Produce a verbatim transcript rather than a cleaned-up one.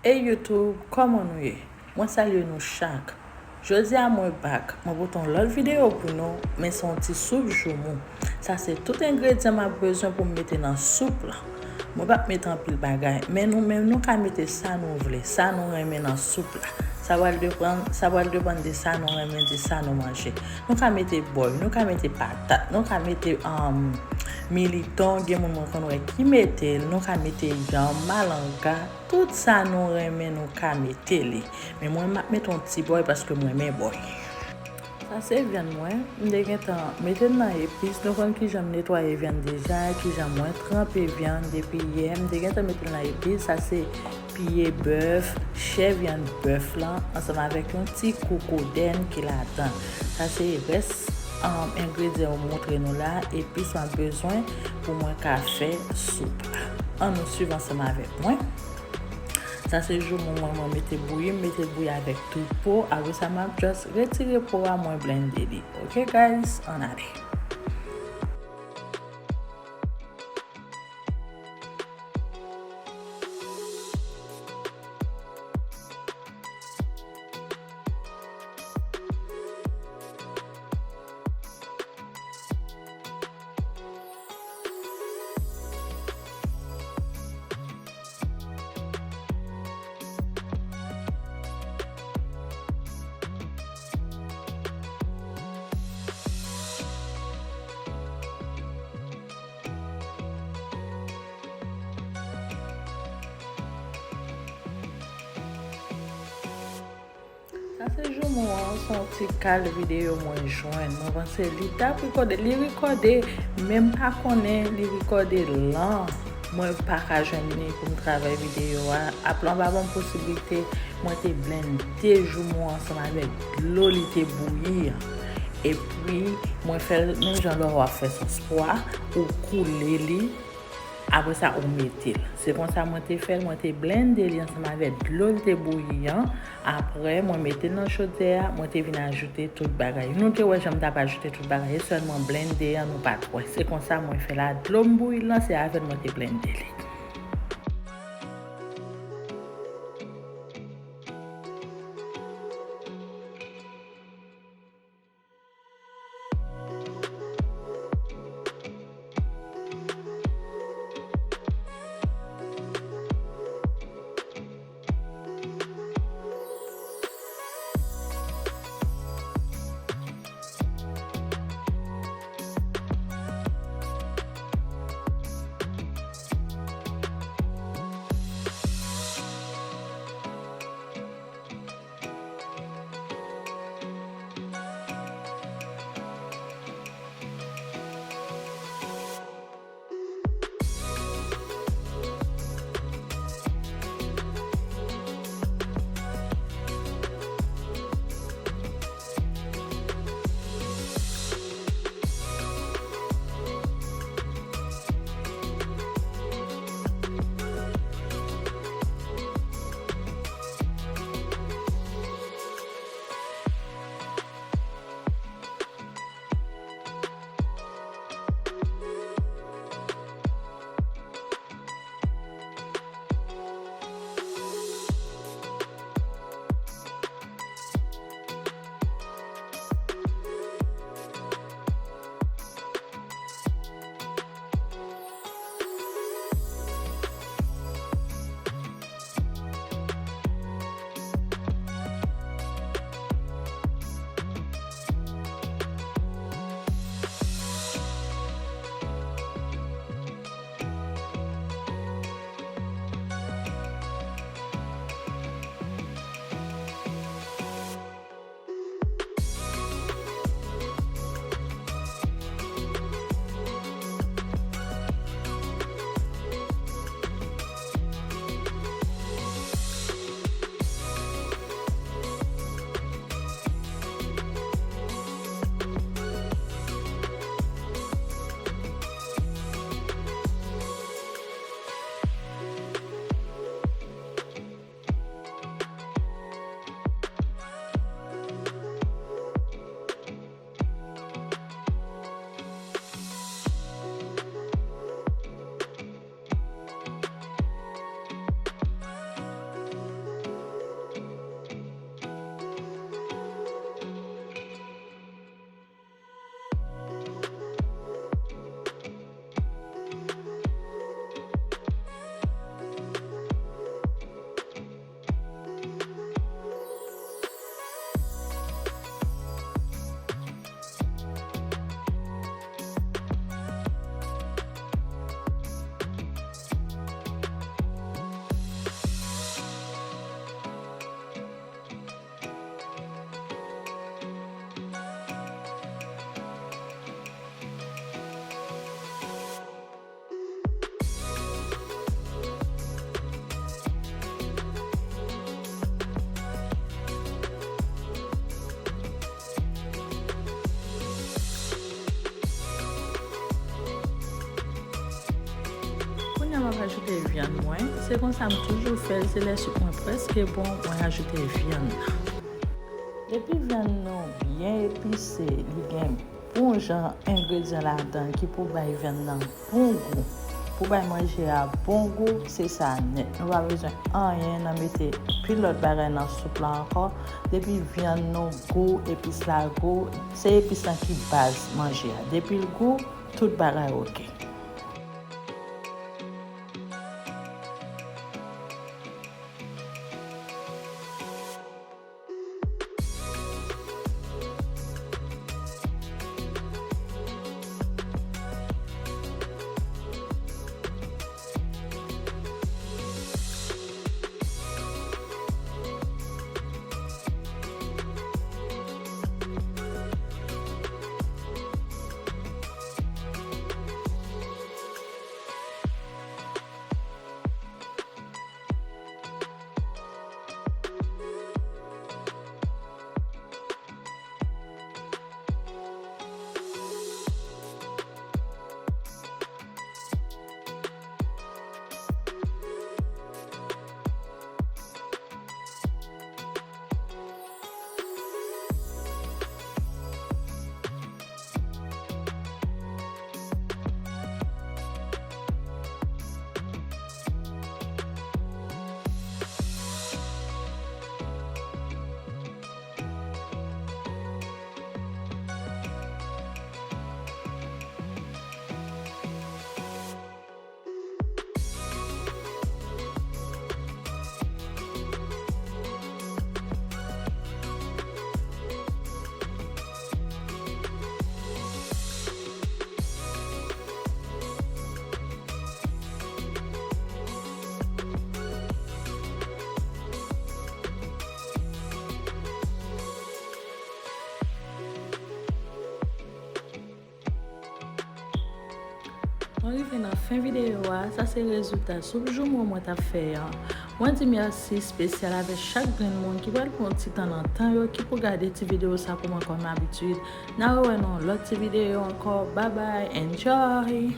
Hey YouTube, kòman nou ye? Mwen salye nou chak. Jodi a mwen back, mwen pote yon lòt videyo pou nou, men se yon ti soup joumou. Sa se tout engredyan m ap bezwen pou m mete nan soup la. Mwen p ap mete anpil bagay, men nou menm nou ka mete sa nou vle, sa nou renmen nan soup la. Sa pral depann, sa pral depann de sa nou renmen, de sa nou manje. Nou ka mete bòy, nou ka mete patat, nou ka mete um, militon, gen moun mwen konn wè ki mete l, nou ka mete yanm, malanga, tout sa nou renmen nou ka mete li. Men mwen m ap mete yon ti bòy paske m renmen bòy. Sa se vyann mwen, m te gentan mete l nan epis, nou konn kijan m netwaye vyann deja, kijan mwen tranpe vyann depi yè, m te gentan mete l nan epis, sa se pye bèf, chè vyann bèf lan, ansanm avèk yon ti kou koudèn ki ladan. Sa se rès um, engredyan yo montre nou la, epis m ap bezwen pou mwen ka fè soup la. Ann nou swiv ansanm avèk mwen. Sa se joumou mwen, mwen mete bouyi, m mete bouyi avèk tout po. Apre sa, m ap just retire po a, mwen blende li. Ok guys, ann ale. Sa se joumou an, se yon ti kal videyo mwen jwenn. Mwen panse li t ap rekòde. Li rekòde, men m pa konnen li rekòde lan. Mwen pa ka jwenn li pou m travay videyo a. App lan pa ban m posiblite. Mwen te blende joumou ansanm avèk dlo li te bouyi an. Epi, mwen fè l menm jan lè w ap fè sòs pwa, ou koule li, apre sa, ou mete l. Se konsa mwen te fè l, mwen te blende li ansanm avèk dlo l te bouyi an. Apre, mwen mete l nan chodyè a, mwen te vin ajoute tout bagay. Nou te wè jan m t ap ajoute tout bagay, e sèlman blende an nou pa t wè. Se konsa mwen fè l a dlo m bouyi l lan, se avè l mwen te blende li. M ap ajoute vyann mwen. Se konsa m toujou fè l. Se lè sup mwen prèske bon, mwen ajoute vyann nan. Depi vyann nou byen epise, li gen bon jan engredyan ladan l ki pou bay vyann nan bon gou. Pou bay manje a bon gou, se sa nèt. Nou pa bezwen anyen nan mete pil lòt bagay nan soup la ankò. Depi vyann nou gou, epis la gou, se epis lan ki baz manje a. Depi l gou, tout bagay oke. Mwen rive nan fen videyo a, sa se rezilta soup joumou mwen t ap fè an. Mwen di mèsi espesyal avèk chak grenn moun ki pral pran ti tan nan tan yo ki pou gade ti videyo sa pou mwen kòm abitid. N a rewè nan yon lòt ti videyo ankò. Babay, enjoy!